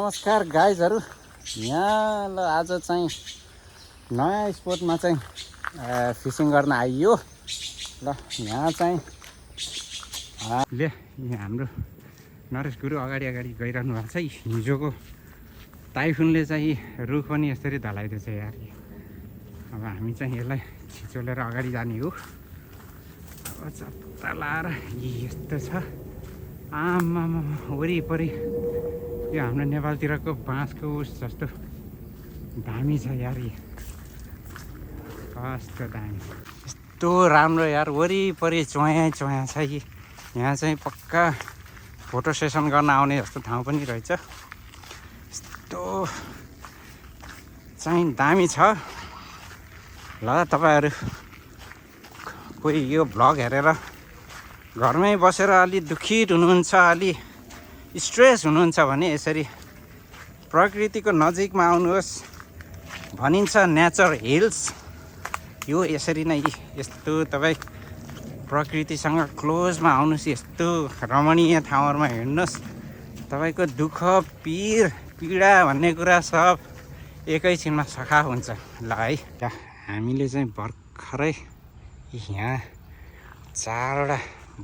नमस्कार गाइजहरू, यहाँ ल आज चाहिँ नयाँ स्पोटमा चाहिँ फिसिङ गर्न आइयो। ल यहाँ चाहिँ यहाँ हाम्रो नरेश गुरु अगाडि गइरहनु भएको छ। हिजोको टाइफुनले चाहिँ रुख पनि यसरी ढलाइदिएछ यार। अब हामी चाहिँ यसलाई छिचोलेर अगाडि जाने हो। अब चट्टा लाएर यस्तो छ, आमामा वरिपरि यो हाम्रो नेपालतिरको बाँसको उस जस्तो दामी छ यार। कस्तो दामी, यस्तो राम्रो यार। वरिपरि चोया छ कि यहाँ चाहिँ पक्का फोटो सेसन गर्न आउने जस्तो ठाउँ पनि रहेछ। यस्तो चाहिँ दामी छ। ल तपाईँहरू कोही यो भ्लग हेरेर घरमै बसेर अलि दुखित हुनुहुन्छ, अलि स्ट्रेस हुनुहुन्छ भने यसरी प्रकृतिको नजिकमा आउनुहोस्। भनिन्छ नेचर हिल्स। यो यसरी नै यस्तो तपाईँ प्रकृतिसँग क्लोजमा आउनुहोस्, यस्तो रमणीय ठाउँहरूमा हिँड्नुहोस्। तपाईँको दुःख पीडा भन्ने कुरा सब एकैछिनमा सखा हुन्छ। ल है, हामीले चाहिँ भर्खरै यहाँ 4वटा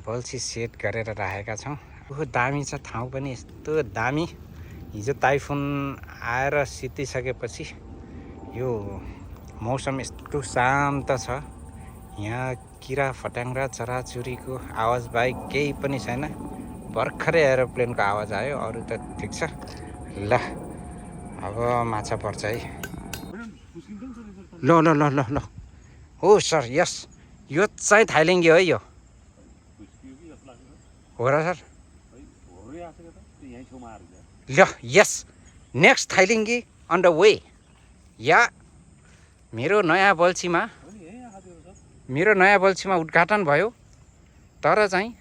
बल्छी सेट गरेर राखेका छौँ। दामी छ ठाउँ पनि, यस्तो दामी। हिजो टाइफुन आएर सिद्धिसकेपछि यो मौसम यस्तो शान्त छ। यहाँ किरा फट्याङ्ग्रा चराचुरीको आवाज बाहेक केही पनि छैन। भर्खरै एरोप्लेनको आवाज आयो, अरू त ठिक छ। ल अब माछा पर्छ है। ल ल ल ल ल हो सर, यस यो चाहिँ थाइलिङ्गे हो। यो हो र सर? ल यस, नेक्स्ट थाइलिङ्गे अन द वे। या मेरो नयाँ बल्छीमा उद्घाटन भयो। तर चाहिँ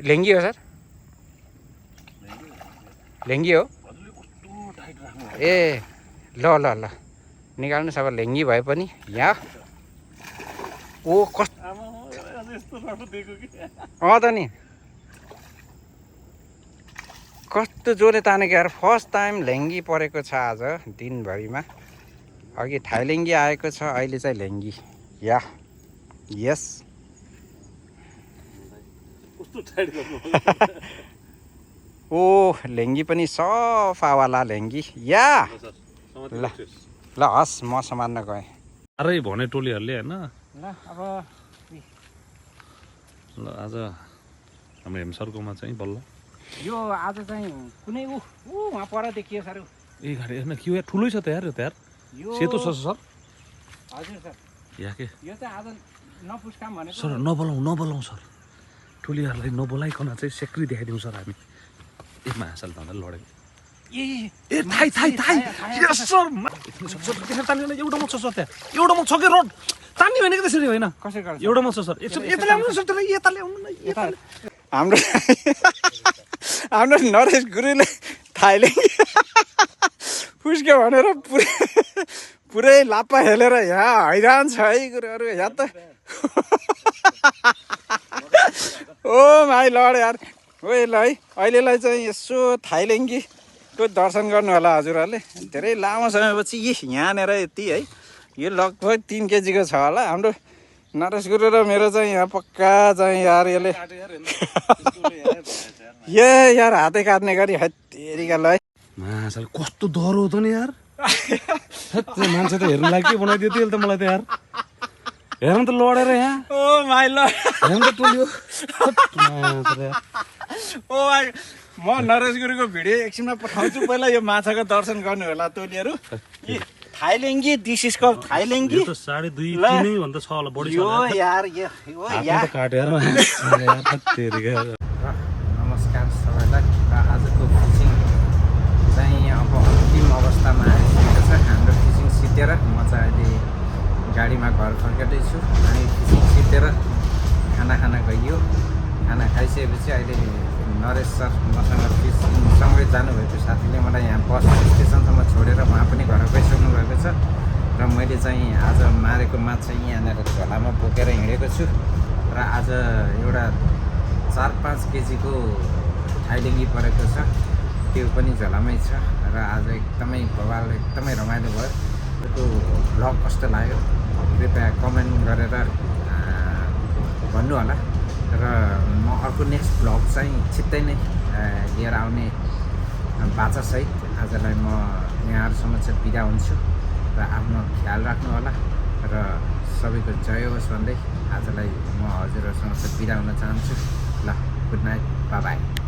लेङ्गी हो सर? लेङ्गी हो ए। ल ल ल निकाल्नुहोस् अब। लेङ्गी भए पनि यहाँ ओ कस्तो त नि, कस्तो जोले तानेको यार। फर्स्ट टाइम लेङ्गी परेको छ आज दिनभरिमा। अघि थाइलिङ्गी आएको छ, अहिले चाहिँ लेङ्गी। या यस ओ लेङ्गी पनि सफावाला लेङ्गी। या ल ल हस्, म समात्न गएँ। अरे भने टोलीहरूले होइन। ल अब ल आज हाम्रो हेमसरकोमा चाहिँ बल्ल यो आज चाहिँ कुनै वहाँ पर देखियो सर। ए गाडी हेर्न के हो यार, ठुलै छ त यार। यो त यार सेतो छ सर। हजुर सर, यहाँ के यो चाहिँ आज नपुस्काम भनेको सर। नबोलाउँ सर, टोलीहरूलाई नबोलाइकन चाहिँ सेक्री देखाइदिउँ सर हामी। ए महासाल त लडेको ए थाइ यस सर। एउटा मत छ सर, त्यहाँ एउटा मत छ कि रोड तान्ने होइन कि त्यसरी होइन। कसरी गर्छ? एउटा मत छ सर। यता ल्याउनु सर, त्यसलाई यता ल्याउनु न। हाम्रो नरेश गुरुले थाइलिङ्गे पुस्क्यो भनेर पुरै लाप्पा हेलेर यहाँ हैरान छ है गुरुहरू। यहाँ त ओ माइ लड यार। हो ल है, अहिलेलाई चाहिँ यसो थाइलिङ्गेको दर्शन गर्नु होला हजुरहरूले। धेरै लामो समयपछि यहाँनिर यति है। यो लगभग 3 केजीको छ होला। हाम्रो नरेश गुरु र मेरो चाहिँ यहाँ पक्का चाहिँ यार यसले यार हातै काट्ने गरी हत्तेरिका ल है। महासाल कस्तो डर हो त नि यार। मान्छे त हेर्नु लागि के बनाइदियो त्यसले त मलाई त यार। हेर्नु त लडेर यहाँ। ओ माइ ल हेर्नु त टोलियो। ओ भाइ, म नरेश गुरुको भिडियो एकछिनमा पठाउँछु। पहिला यो माछाको दर्शन गर्नु होला तोलीहरू। थाइलिङ्गे, दिस इज कल्ड थाइलिङ्गे। यो त 2.5-3 भन्दा छ होला, बढी छ यार। यो यार काटेर नमस्कार सबैलाई। आजको फिसिङ चाहिँ अब अन्तिम अवस्थामा आइसकेको छ। हाम्रो फिसिङ सिद्धेर म चाहिँ अहिले गाडीमा घर फर्केदैछु। अनि फिसिङ सिद्धेर खाना खान गइयो। खाना खाइसकेपछि अहिले नरेश सर मसँग फिसिङसँगै जानुभएको साथीले मलाई यहाँ बस स्टेसनसम्म छोडेर उहाँ पनि घर गइसक्नु भएको छ। र मैले चाहिँ आज मारेको माछा यहाँनिर झोलामा बोकेर हिँडेको छु। र आज एउटा 4-5 केजीको थाइलिङ्गे परेको छ। त्यो पनि झलामै छ र आज एकदमै बवाल एकदमै रमाइलो भयो। यो भ्लग कस्तो लाग्यो कृपया कमेन्ट गरेर भन्नु होला र म अर्को नेक्स्ट भ्लग चाहिँ छिट्टै नै लिएर आउने बाचासहित आजलाई म यहाँहरूसम्म चाहिँ बिदा हुन्छु र आफ्नो ख्याल राख्नु होला र सबैको जय होस् भन्दै आजलाई म हजुरहरूसँग चाहिँ बिदा हुन चाहन्छु। ल गुड नाइट, बाई बाई।